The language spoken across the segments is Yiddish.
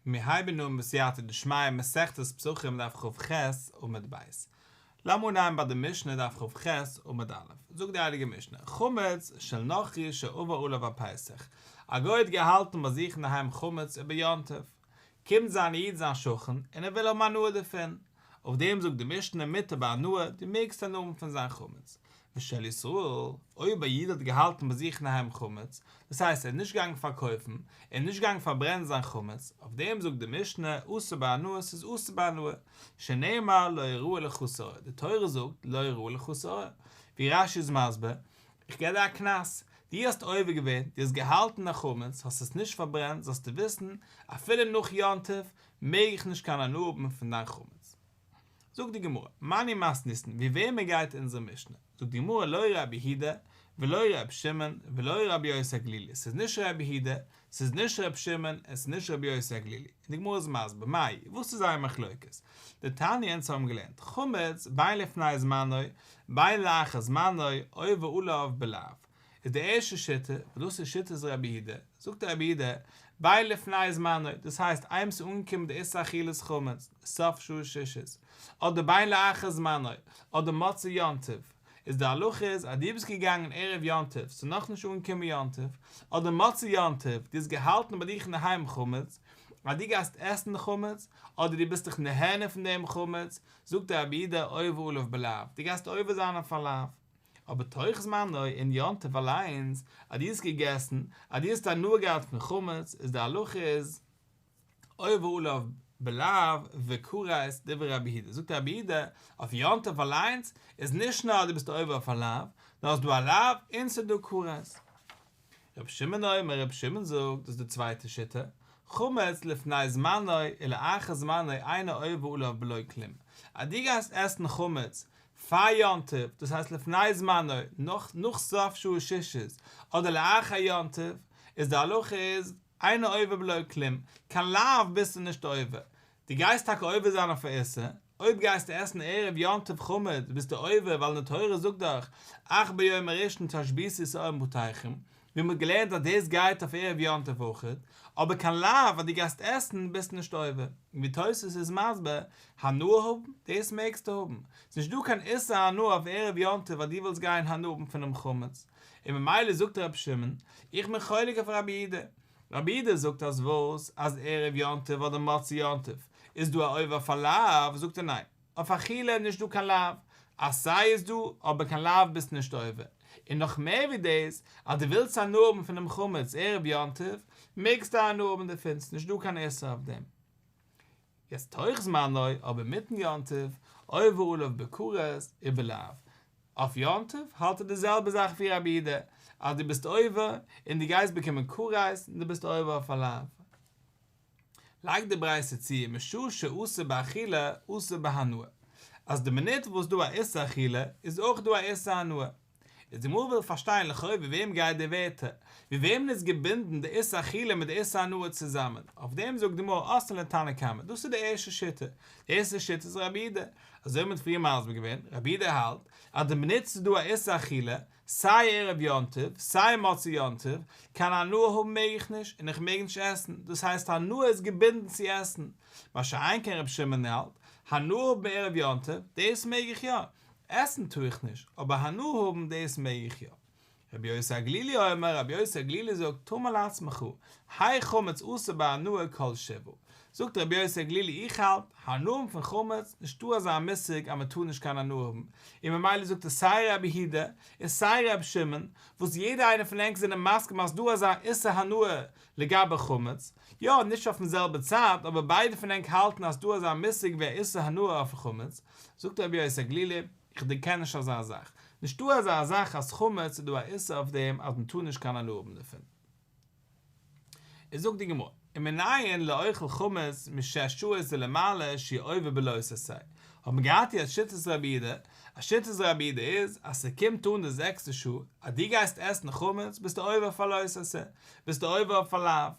מיר הייבן אן בסייעתא דשמיא מסכת פסחים דף כ"ח עמוד ב'. לאמיר אנהייבן ביי די משנה דף כ"ח עמוד א'. זאגט די הייליגע משנה, חמץ של נכרי שעבר עליו הפסח, א גוי האט געהאלטן ביי זיך אינדערהיים חמץ איבער יום טוב, קומט זיין איד זיין שכן און ער וויל האבן הנאה דערפון, אויף דעם זאגט די משנה מותר בהנאה, דו מעגסט הנאה האבן פון זיין חמץ. ושל ישראל, אויב א איד האט געהאלטן ביי זיך אינדערהיים חמץ, דאס הייסט ער איז נישט געגאנגען פארקויפן, ער איז נישט געגאנגען פארברענען זיין חמץ, אויף דעם זאגט די משנה אסור בהנאה, ס'איז אסור בהנאה, שנאמר לא יראה לך שאור, די תורה זאגט לא יראה לך שאור, ווי רש"י איז מסביר, איך געב דיר א קנס, דו האסט עובר געווען, דו האסט געהאלטן א חמץ, האסט עס נישט פארברענט, זאלסטו וויסן, אפילו נאך יום טוב, מעג איך נישט קיין הנאה האבן פון דיין חמץ. זאגט די גמרא, מני מתניתין, ווי וועמען גייט אונזער משנה? זאגט די גמרא, לא רבי יהודה, ולא רבי שמעון, ולא רבי יוסי הגלילי, ס'איז נישט רבי יהודה, ס'איז נישט רבי שמעון, און ס'איז נישט רבי יוסי הגלילי. און די גמרא איז מסביר, מאי, וואס איז זייער מחלוקת? דתניא אונז האבן געלערנט, חמץ, בין לפני זמנו, בין לאחר זמנו, עובר עליו בלאו. איז די ערשטע שיטה, וואס דאס איז שיטת רבי יהודה, זאגט רבי יהודה, בין לפני זמנו, דאס הייסט איינמאל ס'איז אנגעקומען די איסור אכילת חמץ, סוף שעה שישית, אדער בין לאחר זמנו, אדער מוצאי יום טוב, איז די הלכה איז אז דו ביסט געגאנגען ערב יום טוב, ס'איז נאכנישט אנגעקומען יום טוב, אדער מוצאי יום טוב, דו האסט געהאלטן ביי דיך אינדערהיים חמץ, אז דו גייסט עסן חמץ, אדער דו ביסט דיך נהנה פון דעם חמץ, זאגט רבי יהודה עובר עליו בלאו, דו גייסט עובר זיין אויף א לאו. אבער תוך זמנו אין יום טוב אליינס, אז דו האסט געגעסן, אז דו האסט הנאה געהאט פון חמץ, איז די הלכה איז, עובר עליו בלאו וכרת דברי רבי יהודה, זאגט רבי יהודה, אויף יום טוב אליינס איז נישט נאר אז דו ביסט עובר אויף א לאו, נאר ס'איז דא א לאו און ס'איז דא כרת. רבי שמעון אומר, רבי שמעון זאגט, דאס איז די צווייטע שיטה, חמץ לפני זמנו ולאחר זמנו אינו עובר עליו בלא כלום, אז דו גייסט עסן חמץ פאר יום טוב, דאס הייסט לפני זמנו, נאך נאך סוף שעה שישית, אדער לאחר יום טוב, איז די הלכה איז, אינו עובר בלא כלום, קיין לאו ביסטו נישט עובר, דו גייסט טאקע עובר זיין אויף א איסור, אויב גייסטו עסן ערב יום טוב חמץ ביסטו עובר ווייל די תורה זאגט דאך אך ביום הראשון תשביתו שאור מבתיכם, ווי מ'האט געלערנט אז דאס גייט אויף ערב יום טוב אויכעט, אבער קיין לאו אז דו גייסט עסן ביסטו נישט עובר, און ווי תוס' איז מסביר, הנאה האבן, דאס מעגסטו האבן, ס'נישט דא קיין איסור הנאה אויף ערב יום טוב אז דו ווילסט גיין הנאה האבן פונעם חמץ, און ממילא זאגט רבי שמעון, איך בין חולק אויף רבי יהודה, רבי יהודה זאגט אז וואס? אז ערב יום טוב אדער מוצאי יום טוב איז דא א עובר אויף א לאו, זאגט ער ניין, אויף אכילה איז נישט דא קיין לאו, עשה איז דא, אבער קיין לאו ביסט נישט עובר, און נאך מער ווי דאס, אז דו ווילסט הנאה האבן פונעם חמץ ערב יום טוב, מעגסטו הנאה האבן דערפון, ס'נישט דא קיין איסור אויף דעם. יעצט תוך זמנו, אבער מיטן יום טוב, עובר עליו בכרת ובלאו. אויף יום טוב האלט ער די זעלבע זאך ווי רבי יהודה, אז דו ביסט עובר און דו גייסט באקומען כרת און דו ביסט עובר אויף א לאו. לייגט די ברייתא צו משעה שאסור באכילה אסור בהנאה, אז די מינוט וואס דא א איסור אכילה איז אויך דא א איסור הנאה. איז די גמרא וויל פארשטיין לכאו' ווי וועם גייט די ווערטער, ווי וועמען איז געבינדן די איסור אכילה מיט די איסור הנאה צוזאמען, אויף דעם זאגט די גמרא אתאן לתנא קמא, דאס איז די ערשטע שיטה, די ערשטע שיטה איז רבי יהודה, אזוי האט מען פריער מסביר געווען, רבי יהודה האלט אז די מינוט ס'איז דא א איסור אכילה, סיי ערב יום טוב, סיי מוצאי יום טוב, קיין הנאה האבן מעג איך נישט, און איך מעג נישט עסן, דאס הייסט הנאה איז געבינדן צו עסן, מה שאין כן רבי שמעון האלט, הנאה האבן ערב יום טוב, דאס מעג איך יא, עסן טאר איך נישט, אבער הנאה האבן דאס מעג איך יא. רבי יוסי הגלילי אומר, רבי יוסי הגלילי זאגט, תמה לעצמך, האי חמץ אסור בהנאה כל שבעה. זאגט רבי יוסי הגלילי איך האלט, הנאה האבן פון חמץ, נישטא אזא מושג אז מען טאר נישט קיין הנאה האבן, און ממילא זאגט ער סיי רבי יהודה און סיי רבי שמעון, וואס יעדער איינער פון ענק זענען מסכים אז ס'דא אזא איסור הנאה לגבי חמץ, יא, נישט אויפן זעלבע צייט, אבער ביידע פון ענק האלטן אז ס'דא אזא מושג ווי א איסור הנאה אויף חמץ, זאגט רבי יוסי הגלילי, איך דערקען נישט אזא זאך, נישטא אזא זאך אז חמץ איז דא א איסור אויף דעם אז מען טאר נישט קיין הנאה האבן דערפון. איז זאגט די גמרא, ומנין לאוכל חמץ משש שעות ולמעלה שהוא עובר בלא תעשה, האט מען געהאט יעצט שיטת רבי יהודה, אז שיטת רבי יהודה איז אז ס'קומט אן די זעקסטע שעה אז דו גייסט עסן חמץ ביסטו עובר אויף א לא תעשה, ביסטו עובר אויף א לאו.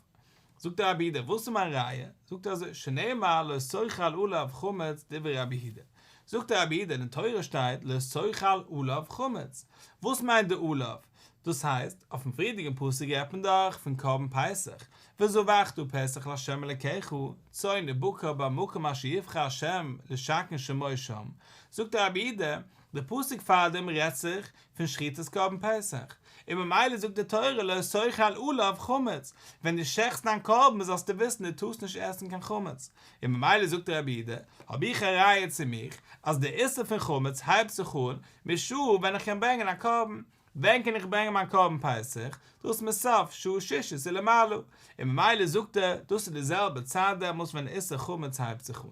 זאגט רבי יהודה, וואס איז מיין ראיה? זאגט ער אזוי, שנאמר לא תאכל עליו חמץ דברי רבי יהודה. זאגט רבי יהודה, אין תורה שטייט לא תאכל עליו חמץ. וואס מיינט די עליו? דאס הייסט, אויפן פריערדיגן פסוק רעדט מען דאך פון קרבן פסח, וזבחת פסח לה' אלקיך, צאן ובקר במקום אשר יבחר ה' לשכן שמו שם, זאגט רבי יהודה, די פסוק פארדעם רעדט זיך פון שחיטת קרבן פסח, און ממילא זאגט די תורה לא תאכל עליו חמץ, ווען דו שעכטסט דיין קרבן זאלסטו וויסן דו טארסט נישט עסן קיין חמץ, און ממילא זאגט רבי יהודה, האב איך א ראיה צו מיך אז די איסור פון חמץ הייבט זיך אן משעה ווען איך קען ברענגען א קרבן, ווען קען איך ברענגען מיין קרבן פסח? דאס מסוף שעה שישית ולמעלה, און ממילא זאגט ער, דאס איז די זעלבע צייט דעמאלס ווען איסור חמץ הייבט זיך אן.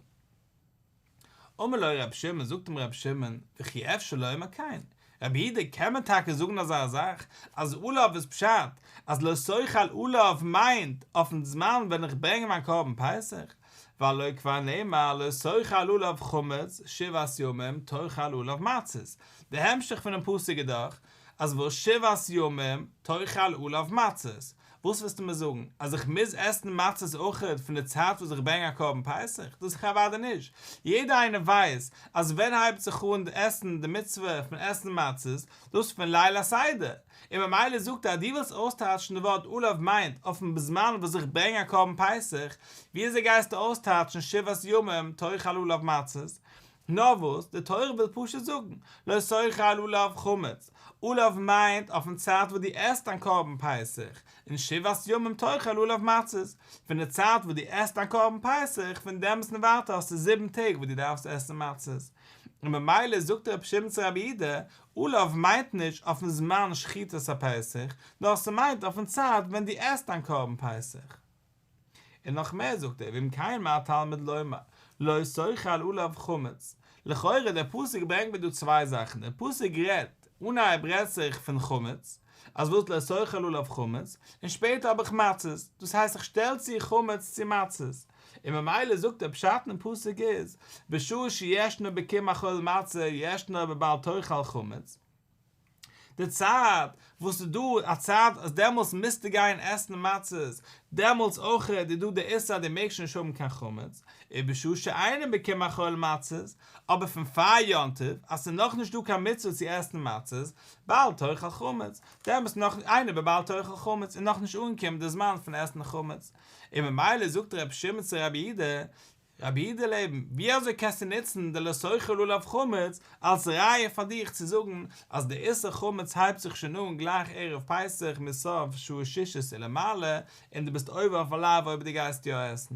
אמר לו רבי שמעון, זאגט אים רבי שמעון, וכי אפשר לומר כן, רבי יהודה קען מען טאקע זאגן אזא זאך, אז עליו איז פשט אז לא תאכל עליו מיינט אויפן זמן ווען איך ברענג מיין קרבן פסח, והלא כבר נאמר לא תאכל עליו חמץ שבעת ימים תאכל עליו מצות, די המשך פונעם פסוק איז דאך אז וואס שבעת ימים תאכל עליו מצות, וואס ווילסטו מיר זאגן? אז איך מוז עסן מצות אויכעט פון די צייט וואס איך ברענג א קרבן פסח? דאס איז אוודאי נישט. יעדער איינער ווייסט אז ווען הייבט זיך אן די עסן די מצוה פון עסן מצות? דאס פון ליל הסדר. און ממילא זאגט ער אז דו ווילסט אויסטייטשן די ווארט עליו מיינט אויפן זמן וואס איך ברענג א קרבן פסח, וויאזוי גייסטו אויסטייטשן שבעת ימים תאכל עליו מצות? נאר וואס, די תורה וויל פשוט זאגן, לא תאכל עליו חמץ, עליו מיינט אויפן צייט וואס דו עסט דיין קרבן פסח, און שבעת ימים תאכל עליו מצות, פון די צייט וואס דו עסט דיין קרבן פסח, פון דעמאלטס און ווייטער האסטו זיבן טעג וואס דו דארפסט עסן מצות. און ממילא זאגט רבי שמעון צו רבי יהודה, עליו מיינט נישט אויפן זמן שחיטת הפסח, נאר ס'מיינט אויפן צייט ווען דו עסט דיין קרבן פסח. און נאך מער זאגט ער, ואם כן מה תלמוד לומר, לא תאכל עליו חמץ, לכאורה דער פסוק ברענגט מיר דא צוויי זאכן, דער פסוק רעדט, אנהייב רעדט זיך פון חמץ, אז וואס לא תאכל עליו חמץ, און שפעטער האב איך מצות, דאס הייסט איך שטעל צו חמץ צו מצות, און ממילא זאגט ער פשט אין פסוק איז, בשעה שישנו בקום אכול מצה ישנו בבל תאכל חמץ, די צייט וואס איז דא א צייט אז דעמאלטס מוזטו גיין עסן מצות, דעמאלטס אויך איז דא די איסור אז דו מעגסט נישט האבן קיין חמץ, ובשעה שאינו בקום אכול מצות, אבער פון פאר יום טוב אז ס'איז נאך נישט דא קיין מצוה צו עסן מצות, בל תאכל חמץ, דעמאלטס נאך אינו בבל תאכל חמץ איז נאך נישט אנגעקומען די זמן פון עסן חמץ, און ממילא זאגט רבי שמעון צו רבי יהודה, רבי יהודה לעבן, ווי אזוי קענסטו נוצן די לא תאכל עליו חמץ אלס ראיה פאר דיך צו זאגן אז די איסור חמץ הייבט זיך שוין אן גלייך ערב פסח מסוף שעה שישית ולמעלה און דו ביסט עובר אויף א לאו אויב דו גייסט יא עסן?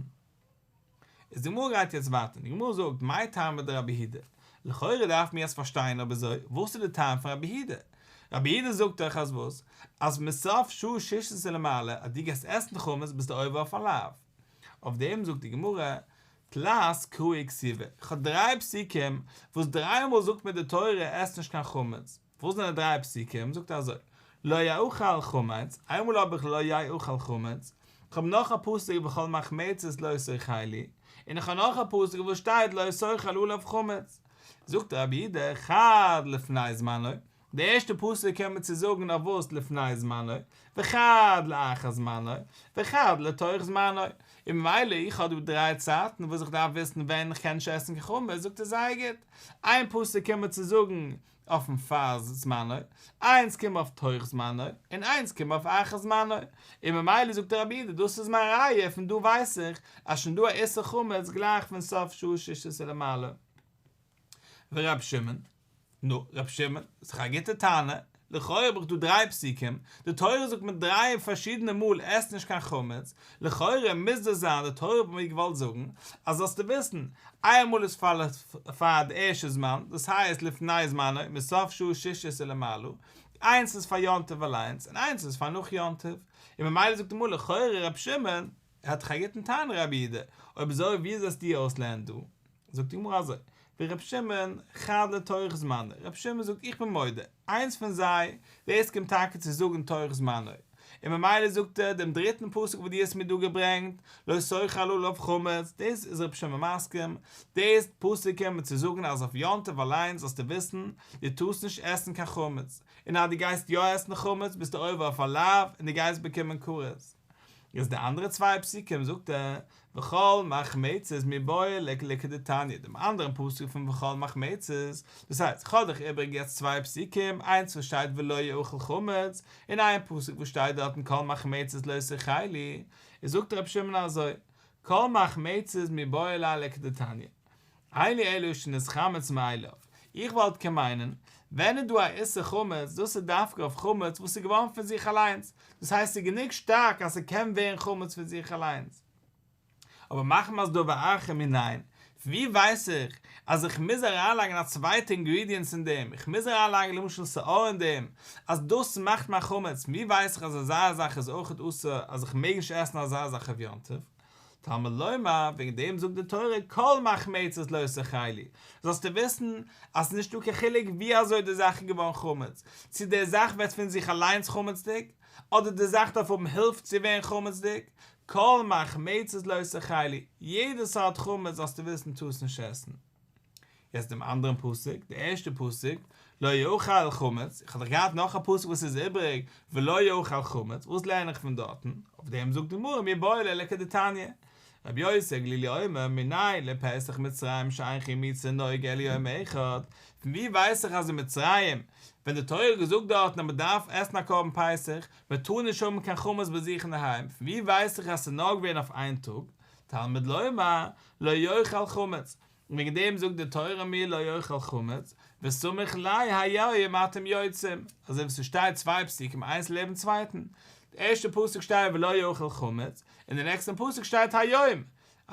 איז די גמרא גייט יעצט ווייטער און די גמרא זאגט מאי טעמא דרבי יהודה, לכאורה דארף מען יעצט פארשטיין אויב אזוי וואס איז די טעם פון רבי יהודה? רבי יהודה זאגט דאך אז וואס? אז מסוף שעה שישית ולמעלה אז דו גייסט עסן חמץ ביסטו עובר אויף א לאו. אויף דעם זאגט די גמרא, תלת קראי כתיבי, איך האב דריי פסוקים וואס דריי מאל זאגט מיר די תורה עס נישט קיין חמץ, וואס זענען די דריי פסוקים? זאגט ער אזוי, לא יאכל חמץ, איינמאל האב איך לא יאכל חמץ, איך האב נאך א פסוק וכל מחמצת לא תאכלו, און איך האב נאך א פסוק וואס שטייט לא תאכל עליו חמץ, זאגט רבי יהודה, חד לפני זמנו, די ערשטע פסוק קומט מיר צו זאגן אויף וואס לפני זמנו, וחד לאחר זמנו, וחד לתוך זמנו, און ממילא איך האב דא דריי צייטן וואס איך דארף וויסן ווען איך קען נישט עסן קיין חמץ, זאגט ער זייער גוט, איין פסוק קומט מיר צו זאגן אויפן פאר זמנו, איינס קומט אויף תוך זמנו, און איינס קומט אויף אחר זמנו, און ממילא זאגט רבי יהודה דאס איז מיין ראיה פון דא ווייס איך אז שוין דא א איסור חמץ גלייך פון סוף שעה שישית ולמעלה. ורב שמעון, נו, ר' שמעון, איז דאך א גוטע טענה, לכאורה האב איך דא דריי פסוקים, די תורה זאגט מיר דריי פארשידענע מאל עס נישט קיין חמץ, לכאורה מוז דאס זיין די תורה האט מיר געוואלט זאגן אז זאלסטו וויסן, איינמאל איז פאר פאר די ערשטע זמן, דאס הייסט לפני זמנו, מסוף שעה שישית ולמעלה, איינס איז פאר יום טוב אליינס, און איינס איז פאר נאך יום טוב, און ממילא זאגט די גמרא לכאורה ר' שמעון, ער האט דאך א גוטן טענה רבי יהודה, אויב אזוי ווי זאלסטו אויסלערנען דא? זאגט די גמרא אזוי, ור' שמעון חד לתוך זמנו, ר' שמעון זאגט איך בין מודה, איינס פון זיי, דאס קומט טאקע צו זאגן תוך זמנו, און ממילא זאגט ער דעם דריטן פסוק וואס דו האסט מיר דא געברענגט, לא תאכל עליו חמץ, דאס איז ר' שמעון מסכים, דאס פסוק קומט מיר צו זאגן אז אויף יום טוב אליין זאלסטו וויסן, דו טארסט נישט עסן קיין חמץ, און אז דו גייסט יא עסן חמץ ביסטו עובר אויף א לאו און דו גייסט באקומען כרת. איז די אנדערע צוויי פסוקים זאגט ער וכל מחמצת מיבעי ליה לכדתניא דעם אנדערן פסוק פון וכל מחמצת, דאס הייסט איך האב דאך איבריג יעצט צוויי פסוקים איינס וואס שטייט ולא יאכל חמץ און איין פסוק וואס שטייט דארטן כל מחמצת לא תאכלו. איז זאגט רבי שמעון אזוי, כל מחמצת מיבעי ליה לכדתניא, אין לי אלא שנתחמץ מאליו, איך וואלט קען מיינען, ווען איז דא א איסור חמץ, דאס איז דווקא אויף חמץ וואס איז געווארן פון זיך אליינס, דאס הייסט ס'איז גענוג שטארק אז ס'קען ווערן חמץ פון זיך אליינס. אבער מחמת דבר אחר מנין, פון ווי ווייס איך אז איך מוז אריינלייגן א צווייטע אינגרידיענטס אין דעם, איך מוז אריינלייגן למשל שאור אין דעם, אז דאס מאכט מיין חמץ, פון ווי ווייס איך אז אזא זאך איז אויכעט אסור אז איך מעג נישט עסן אזא זאך אויף יום טוב? תלמוד לומר, וועגן דעם זאגט די תורה כל מחמצת לא תאכלו, זאלסטו וויסן אז ס'איז נישטא קיין חילוק ווי אזוי די זאך איז געווארן חמץ, צו די זאך ווערט פון זיך אליינס חמצ'דיג, אדער די זאך דארף האבן הילף צו ווערן חמצ'דיג, כל מחמצת לא תאכלו, יעדע סארט חמץ זאלסטו וויסן טארסט נישט עסן. יעצט דעם אנדערן פסוק, די ערשטע פסוק, לא יאכל חמץ, איך האב דאך געהאט נאך א פסוק וואס איז איבעריג, ולא יאכל חמץ, וואס לערן איך פון דארטן? אויף דעם זאגט די גמרא מיבעי ליה לכדתניא, רבי יוסי הגלילי אומר מנין לפסח מצרים שאין חימוצו נוהג אלא יום אחד, פון ווי ווייס איך אז אין מצרים ווען די תורה האט געזאגט דארטן אז מען דארף עסן א קרבן פסח, מען טאר נישט האבן קיין חמץ ביי זיך אינדערהיים, פון ווי ווייס איך אז ס'איז נאר געווען אויף איין טאג? תלמוד לומר לא יאכל חמץ, און וועגן דעם זאגט די תורה מיר לא יאכל חמץ, וסמיך ליה היום אתם יוצאים, אזוי ווי ס'שטייט צוויי פסוקים איינס לעבן צווייטן, די ערשטע פסוק שטייט ולא יאכל חמץ, און די נעקסטע פסוק שטייט היום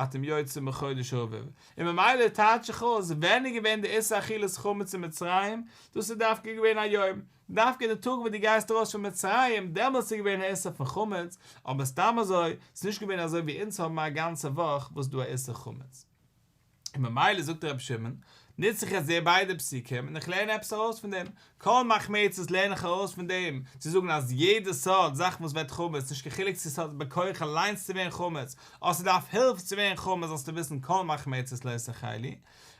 אתם יוצאים בחודש האביב, און ממילא טייטש איך אויס ווען איז געווען די איסור אכילת חמץ אין מצרים, דאס איז דווקא געווען היום, דווקא די טאג וואס דו גייסט ארויס פון מצרים, דעמאלטס איז געווען א איסור פון חמץ, אבער סתם אזוי, ס'איז נישט געווען אזוי ווי אונז האבן א גאנצע וואך וואס איז דא א איסור חמץ. און ממילא זאגט רבי שמעון, נוץ איך יעצט די ביידע פסוקים און איך לערן עפעס ארויס פון דעם, כל מחמצת לערן איך ארויס פון דעם צו זאגן אז יעדע סארט זאך וואס ווערט חמץ, נישט קיין חילוק צו ס'האט בכח אליינס צו ווערן חמץ, אדער ס'דארף הילף צו ווערן חמץ זאלסטו וויסן כל מחמצת לא תאכלו,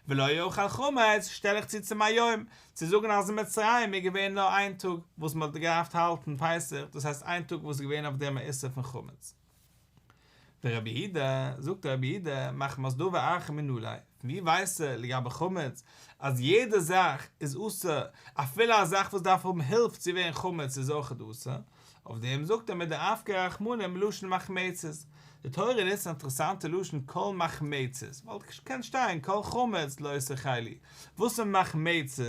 ולא יאכל חמץ שטעל איך צו צום היום, צו זאגן אז אין מצרים איז געווען נאר איין טאג וואס מ'האט געדארפט האלטן פסח, דאס הייסט איין טאג וואס איז געווען אויף דעם א איסור פון חמץ. ורבי יהודה, זאגט רבי יהודה, מחמת דבר אחר מנא ליה, פון ווי ווייסט ער לגבי חמץ אז יעדע זאך איז אסור, אפילו א זאך וואס דארף האבן הילף צו ווערן חמץ איז אויכעט אסור, אויף דעם זאגט ער מדאפקיה רחמנא מלשון מחמצת, די תורה נוצט א אינטערעסאנטע לשון כל מחמצת, וואלט געקענט שטיין כל חמץ לא תאכלו, וואס איז מחמצת?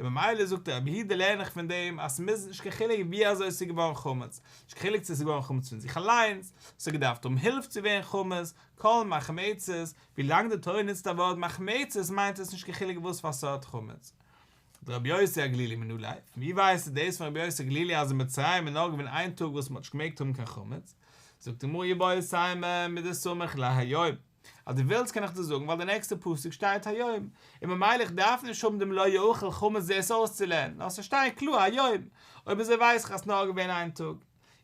און ממילא זאגט רבי יהודה לערן איך פון דעם אז ס'מוז נישט קיין חילוק ווי אזוי ס'איז געווארן חמץ, נישט קיין חילוק צו עס איז געווארן חמץ פון זיך אליינס, עס האט געדארפט האבן הילף צו ווערן חמץ, כל מחמצת, ווילאנג די תורה נוצט א ווארט מחמצת מיינט עס נישט קיין חילוק וואס פאר סארט חמץ. דרבי יוסי הגלילי מנא ליה, פון ווי ווייסטו דאס פון רבי יוסי הגלילי אז אין מצרים איז נאר געווען איין טאג וואס מען האט נישט געמעגט האבן קיין חמץ? זאגט די גמרא איבעית אימא מדסמיך ליה היום, אז דו ווילסט קען איך דיר זאגן ווייל די נעקסטע פסוק שטייט היום, און ממילא איך דארף נישט האבן דעם לא יאכל חמץ דאס אויסצולערנען, נאר ס'שטייט קלאר היום, אויב אזוי ווייס איך אז ס'נאר געווען איין טאג.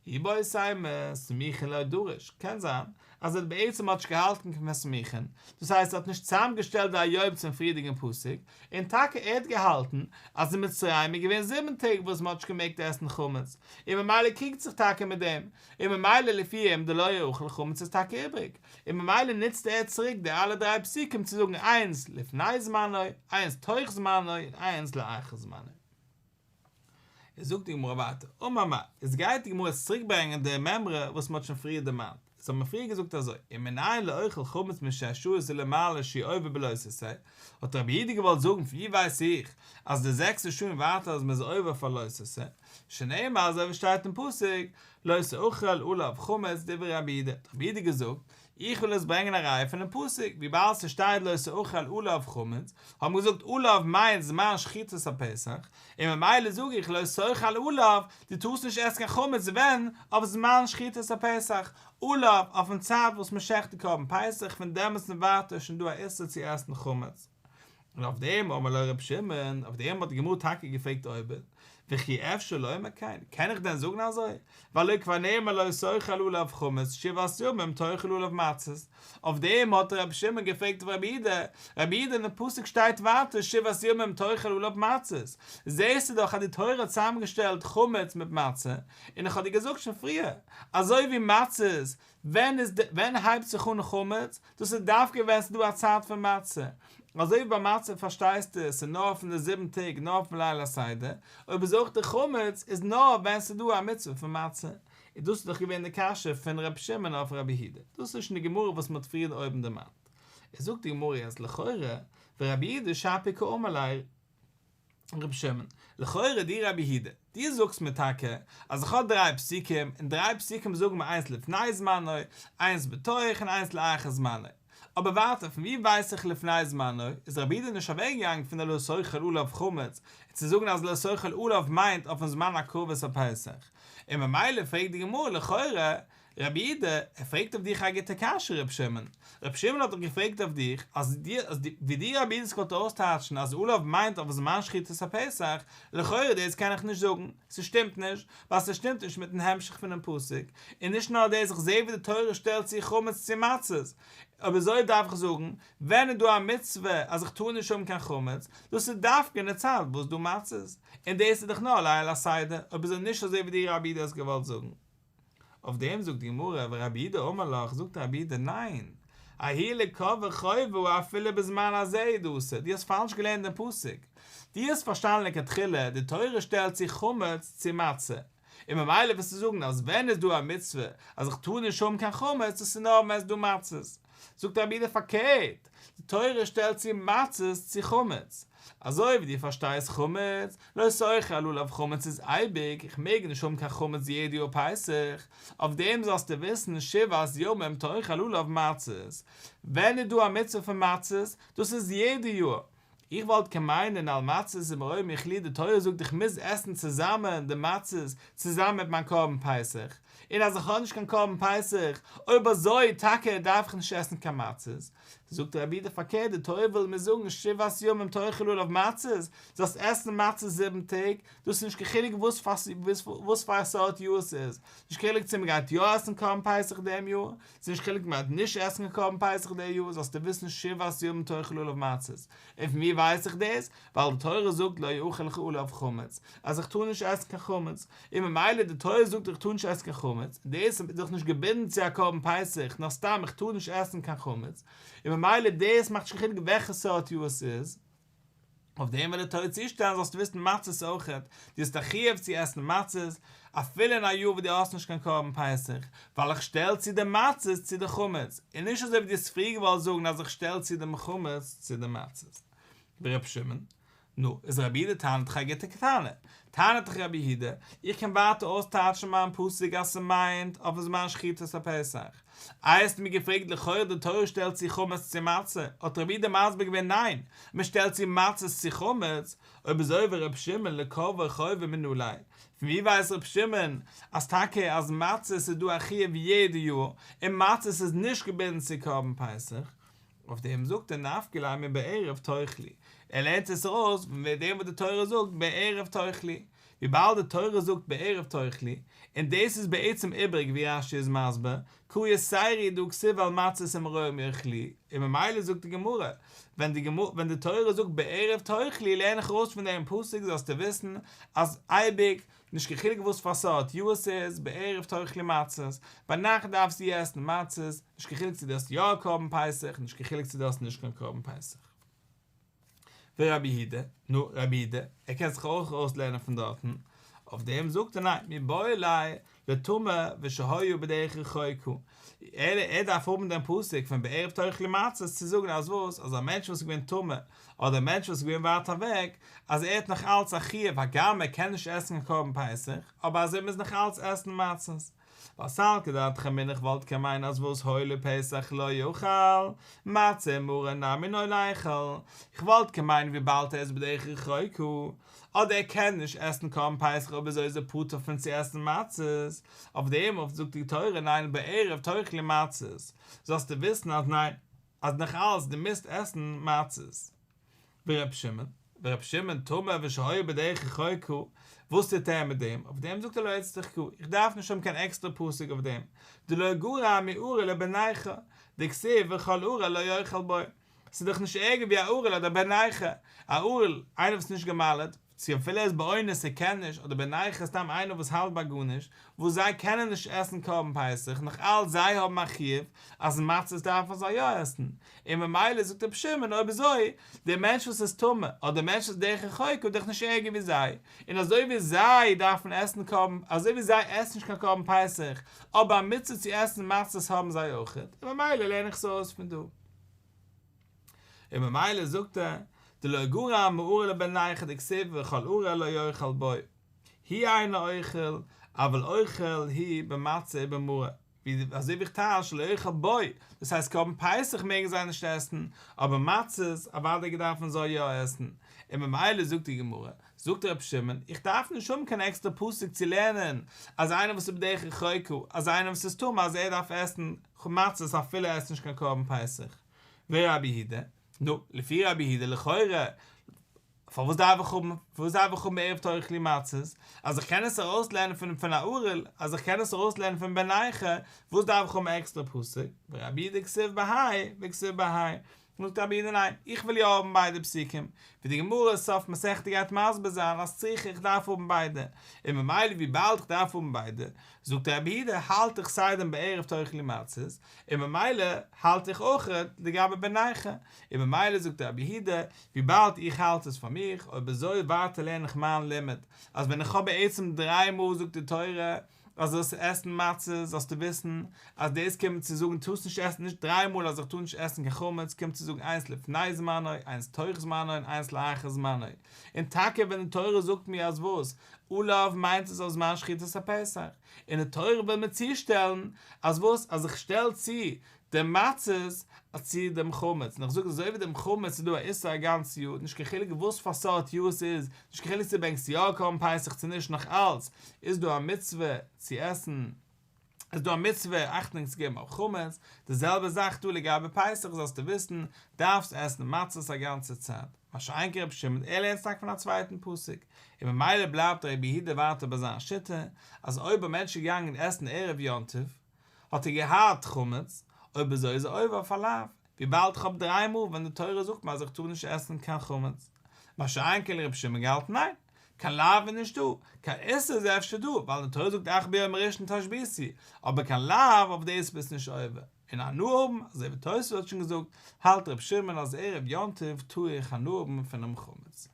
איבעית אימא סמוכין לא דריש, קען זיין אז ער האט בעצם האט נישט געהאלטן פון סמוכין, דאס הייסט ער האט נישט צוזאמגעשטעלט די היום צום פריערדיגן פסוק, און טאקע ער האט געהאלטן אז אין מצרים איז געווען זיבן טעג וואס מ'האט נישט געמעגט עסן חמץ, און ממילא קריגט זיך טאקע מיט דעם, און ממילא לפי אים די לא יאכל חמץ איז טאקע איבריג, און ממילא נוצט ער צוריק די אלע דריי פסוקים צו זאגן איינס לפני זמנו, איינס תוך זמנו, און איינס לאחר זמנו. איז זאגט די גמרא ווייטער, אמר מר, איז גייט די גמרא יעצט צוריק ברענגען די מימרא וואס מען האט שוין פריער דערמאנט, איז האט מען פריער געזאגט אזוי, ומנין לאוכל חמץ משש שעות ולמעלה שהוא עובר בלא תעשה, האט רבי יהודה געוואלט זאגן פון ווי ווייס איך אז די זעקסטע שעה און ווייטער אז מען איז עובר אויף א לא תעשה, שנאמר אזוי ווי שטייט אין פסוק, לא תאכל עליו חמץ דברי רבי יהודה, האט רבי יהודה געזאגט, איך וויל עס ברענגען א ראיה פונעם פסוק, וויבאלד ס'שטייט לא תאכל עליו חמץ, האט מען געזאגט עליו מיינט זמן שחיטת הפסח, און ממילא זאג איך לא תאכל עליו, דו טארסט נישט עסן קיין חמץ ווען? אויף זמן שחיטת הפסח, עליו, אויפן צייט וואס מ'שעכט די קרבן פסח, פון דעמאלטס און ווייטער איז שוין דא א איסור צו עסן חמץ. און אויף דעם אמר לו רבי שמעון, אויף דעם האט די גמרא טאקע געפרעגט אויבן, וכי אפשר לומר כן, קען איך דען זאגן אזוי, והלא כבר נאמר לא תאכל עליו חמץ שבעת ימים תאכל עליו מצות, אויף דעם האט רבי שמעון געפרעגט אויף רבי יהודה, רבי יהודה אין די פסוק שטייט ווייטער שבעת ימים תאכל עליו מצות, זעסטו דאך אז די תורה האט צוזאמגעשטעלט חמץ מיט מצה, און איך האב דיר געזאגט שוין פריער, אזוי ווי מצות ווען איז די ווען הייבט זיך אן חמץ? דאס איז דווקא ווען ס'איז דא א צייט פון מצה. אזוי ווי ביי מצה פארשטייסטו עס איז נאר פון די זיבן טעג נאר פון ליל הסדר, אויב איז אויך די חמץ איז נאר ווען ס'איז דא א מצוה פון מצה. און דאס איז דאך געווען די קשיא פון ר' שמעון אויף רבי יהודה, דאס איז שוין די גמרא וואס מען האט פריער אויבן דערמאנט. איז זאגט די גמרא יעצט לכאורה ורבי יהודה שפיר קאמר ליה ר' שמעון, לכאורה דו רבי יהודה, דו זאגסט מיר טאקע אז איך האב דריי פסוקים און דריי פסוקים זאגן מיר איינס לפני זמנו, איינס בתוך און איינס לאחר זמנו, אבער ווייטער פון ווי ווייס איך לפני זמנו, איז רבי יהודה נישט אוועקגעגאנגען פון די לא תאכל עליו חמץ צו זאגן אז לא תאכל עליו מיינט אויפן זמן הקרבת הפסח, און ממילא פרעגט די גמרא לכאורה רבי יהודה, ער פרעגט אויף דיך א גוטע קשיא רבי שמעון, רבי שמעון האט דאך געפרעגט אויף דיך אז ווי דו רבי יהודה האסט געוואלט אויסטייטשן אז עליו מיינט אויף זמן שחיטת הפסח, לכאורה דאס קען איך נישט זאגן, ס'שטימט נישט, ווייל ס'שטימט נישט מיטן המשך פונעם פסוק, און נישט נאר דאס איך זעה ווי די תורה שטעלט צו חמץ צו מצות, אויב אזוי דארף איך זאגן, ווען איז דא א מצוה אז איך טאר נישט האבן קיין חמץ, דאס איז דווקא אין די צייט וואס דא מצות, און דאס איז דאך נאר ליל הסדר, אויב אזוי נישט אזוי ווי דו רבי יהודה האסט געוואלט זאגן. אויף דעם זאגט די גמרא ורבי יהודה אמר לך, זאגט רבי יהודה ניין, ההוא לקובעו חובה אפילו בזמן הזה הוא דאתא, דו האסט פאלש געלערנט דעם פסוק, דו האסט פארשטאנען לכתחילה די תורה שטעלט צו חמץ צו מצה, און ממילא וועסטו זאגן אז ווען איז דא א מצוה אז איך טאר נישט האבן קיין חמץ דאס איז נאר ווען עס איז דא מצות, זאגט רבי יהודה פארקערט, די תורה שטעלט צו מצות צו חמץ, אזוי ווי דו פארשטייסט חמץ, לא תאכל עליו חמץ איז אייביג, איך מעג נישט האבן קיין חמץ יעדע יאר פסח, אויף דעם זאלסטו וויסן שבעת ימים תאכל עליו מצות, ווען איז דא א מצוה פון מצות, דאס איז יעדע יאר, איך וואלט קען מיינען על מצות ומרורים יאכלוהו די תורה זאגט איך מוז עסן צוזאמען די מצות צוזאמען מיט מיין קרבן פסח, און אז איך האב נישט קיין קרבן פסח, אויב אזוי טאקע דארף איך נישט עסן קיין מצות, זאגט רבי יהודה פארקערט די תורה וויל מיר זאגן שבעת ימים תאכל עליו מצות, זאלסט עסן מצות זיבן טעג, דאס איז נישט קיין חילוק וואס פאר א סארט יאר עס איז, נישט קיין חילוק צו מען גייט יא עסן קרבן פסח דעם יאר, ס'איז נישט קיין חילוק מען גייט נישט עסן קיין קרבן פסח די יאר, זאלסטו וויסן שבעת ימים תאכל עליו מצות, און פון ווי ווייס איך דאס? ווייל די תורה זאגט לא יאכל לך עליו חמץ, אז איך טאר נישט עסן קיין חמץ, און ממילא די תורה זאגט איך טאר נישט עסן קיין חמץ, דאס איז דאך נישט געבינדן צו א קרבן פסח, נאר סתם איך טאר נישט עסן קיין חמץ, און ממילא דאס מאכט נישט קיין חילוק וועלכע סארט יאר עס איז, אויף דעם וועט די תורה צושטעלן זאלסטו וויסן מצות אויכעט, דו האסט א חיוב צו עסן מצות אפילו אין א יאר וואס דו האסט נישט קיין קרבן פסח, ווייל איך שטעל צו די מצות צו די חמץ, און נישט אזוי ווי דו האסט פריער געוואלט זאגן אז איך שטעל צו דעם חמץ צו די מצות. ור' שמעון, נו, איז רבי יהודה טענה'ט דאך א גוטע טענה. טענה'ט דאך רבי יהודה, איך קען ווייטער אויסטייטשן מיין פסוק אז ס'מיינט אויפן זמן שחיטת הפסח. איי האסטו מיר געפרעגט לכאורה די תורה שטעלט צו חמץ צו מצה, האט רבי יהודה מסביר געווען ניין, מ'שטעלט צו מצות צו חמץ, אויב אזוי ור' שמעון לקובעו חובה מנא ליה, פון ווי ווייסט ר' שמעון אז טאקע אז מצות איז דא א חיוב יעדע יאר, און מצות איז נישט געבינדן צו קרבן פסח? אויף דעם זאגט ער נפקא ליה מבערב תאכלו, ער לערנט עס ארויס פון דעם וואס די תורה זאגט בערב תאכלו, וויבאלד די תורה זאגט בערב תאכלו, און דאס איז בעצם איבריג ווי רש"י איז מסביר, קרא יתירא הוא דהא כתיב על מצות ומרורים יאכלוהו, און ממילא זאגט די גמרא, ווען די ווען די תורה זאגט בערב תאכלו לערן איך ארויס פון דעם פסוק זאלסטו וויסן אז אייביג נישט קיין חילוק וואס פאר סארט יאר עס איז, בערב תאכלו מצות, ביינאכט דארפסטו עסן מצות, נישט קיין חילוק צו דו האסט יא א קרבן פסח, נישט קיין חילוק צו דו האסט נישט קיין קרבן פסח. ורבי יהודה, נו, רבי יהודה, ער קען זיך אויך ארויסלערנען פון דארטן, אויף דעם זאגט ער ניין, מיבעי ליה לטמא ושהיה בדרך רחוקה, ער ער דארף האבן דעם פסוק פון בערב תאכלו מצות צו זאגן אז וואס, אז א מענטש וואס איז געווען טמא, אדער א מענטש וואס איז געווען ווייט אוועק, אז ער האט נאך אלץ א חיוב הגם ער קען נישט עסן קיין קרבן פסח, אבער אז ער מוז נאך אלץ עסן מצות. ווייל סלקא דעתך אמינא איך וואלט קען מיינען אז וואס הואיל ופסח לא יאכל, מצה ומרור נמי לא ליכול, איך וואלט קען מיינען וויבאלד ער איז בדרך רחוקה, אדער ער קען נישט עסן קרבן פסח אויב אזוי איז ער פטור פון צו עסן מצות, אויף דעם אויף זאגט די תורה ניין בערב תאכלו מצות, זאלסטו וויסן אז ניין, אז נאך אלץ דו מוזט עסן מצות. ור' שמעון, ור' שמעון טמא ושהיה בדרך רחוקה, וואס טוט ער מיט דעם? אויף דעם זאגט ער לא איצטריך קרא, איך דארף נישט האבן קיין עקסטערע פסוק אויף דעם, דלא גרע מערל ובן נכר, דכתיב וכל ערל לא יאכל בו, ס'איז דאך נישט ערגער ווי א ערל אדער בן נכר, א ערל, איינער וואס איז נישט גע'מל'עט, צו אפילו ער איז באונס ער קען נישט, אדער בן נכר סתם איינער וואס האלט ביי גארנישט, וואס זיי קענען נישט עסן קרבן פסח, נאך אלץ זיי האבן א חיוב אז מצות דארפן זיי יא עסן, און ממילא זאגט רבי שמעון אויב אזוי, דער מענטש וואס איז טמא, אדער דער מענטש וואס איז דרך רחוקה איז דאך נישט ערגער ווי זיי, און אזוי ווי זיי דארפן עסן קרבן, אזוי ווי זיי עסן נישט קיין קרבן פסח, אבער א מצוה צו עסן מצות האבן זיי אויכעט, און ממילא לערן איך עס אויס פון דא. און ממילא זאגט ער, דלא גרע מערל לבן נכר דכתיב וכל ערל לא יאכל בו, הוא אינו אוכל, אבל אוכל הוא במצה ובמרור, ווי אזוי ווי איך טייטש לא יאכל בו, דאס הייסט קרבן פסח מעגן זיי נישט עסן, אבער מצות אוודאי דארפן זיי יא עסן, און ממילא זאגט די גמרא, זאגט רבי שמעון, איך דארף נישט האבן קיין עקסטערע פסוק צו לערנען אז איינער וואס איז בדרך רחוקה, אז איינער וואס איז טמא אז ער דארף עסן מצות אפילו ער עסט נישט קיין קרבן פסח. ורבי יהודה, נו, לפי רבי יהודה לכאורה, פארוואס דארף איך האבן, פארוואס דארף איך האבן בערב תאכלו מצות, אז איך קען עס ארויסלערנען פון פון א ערל, אז איך קען עס ארויסלערנען פון בן נכר, וואס דארף איך האבן א עקסטערע פסוק, ורבי יהודה כתיב בהאי וכתיב בהאי, זאגט רבי יהודה ניין, איך וויל יא האבן ביידע פסוקים, ווי די גמרא סוף מסכתא גייט מסביר זיין אז צריכא איך דארף האבן ביידע, און ממילא וויבאלד איך דארף האבן ביידע, זאגט רבי יהודה האלט איך כסדר בערב תאכלו מצות, און ממילא האלט איך אויך לגבי בן נכר, און ממילא זאגט רבי יהודה וויבאלד איך האלט עס פאר מיך, אויב אזוי ווייטער לערן איך מיין לימוד, אז ווען איך האב בעצם דריי מאל זאגט די תורה אז זאלסט עסן מצות זאלסטו וויסן אז דאס קומט צו זאגן טארסט נישט עסן נישט דריי מאל אז איך טאר נישט עסן קיין חמץ קומט צו זאגן איינס לפני זמנו איינס תוך זמנו און איינס לאחר זמנו און טאקע ווען די תורה זאגט מיר אז וואס עליו מיינט עס אויף זמן שחיטת הפסח און די תורה וויל מיר צושטעלן אז וואס אז איך שטעל צו די מצות צו דעם חמץ, און איך זאג אזוי ווי דעם חמץ איז דא א איסור א גאנץ יאר, נישט קיין חילוק וואס פאר סארט יאר עס איז, נישט קיין חילוק צו ברענגסט יא קרבן פסח צו נישט נאך אלץ איז דא א מצוה צו עסן, איז דא א מצוה אכטונג צו געבן אויף חמץ, די זעלבע זאך דא לגבי פסח זאלסטו וויסן, דארפסט עסן מצות א גאנצע צייט, מה שאין כן רבי שמעון ער לערנט טאקע פון א צווייטן פסוק, און ממילא בלייבט רבי יהודה ווייטער ביי זיין שיטה, אז אויב א מענטש איז געגאנגען עסן ערב יום טוב, האט ער געהאט חמץ, אויב אזוי איז ער עובר אויף א לאו, וויבאלד איך האב דריי מאל ווען די תורה זאגט מיר אז איך טאר נישט עסן קיין חמץ. מה שאין כן רבי שמעון געהאלטן ניין, קיין לאו איז נישטא, קיין איסור איז אפשר דא, ווייל די תורה זאגט אך ביום הראשון תשביתו, אבער קיין לאו אויף דאס ביסט נישט עובר. און הנאה האבן, אזוי ווי תוספות האט שוין געזאגט, האלט רבי שמעון אז ערב יום טוב טאר איך הנאה האבן פונעם חמץ.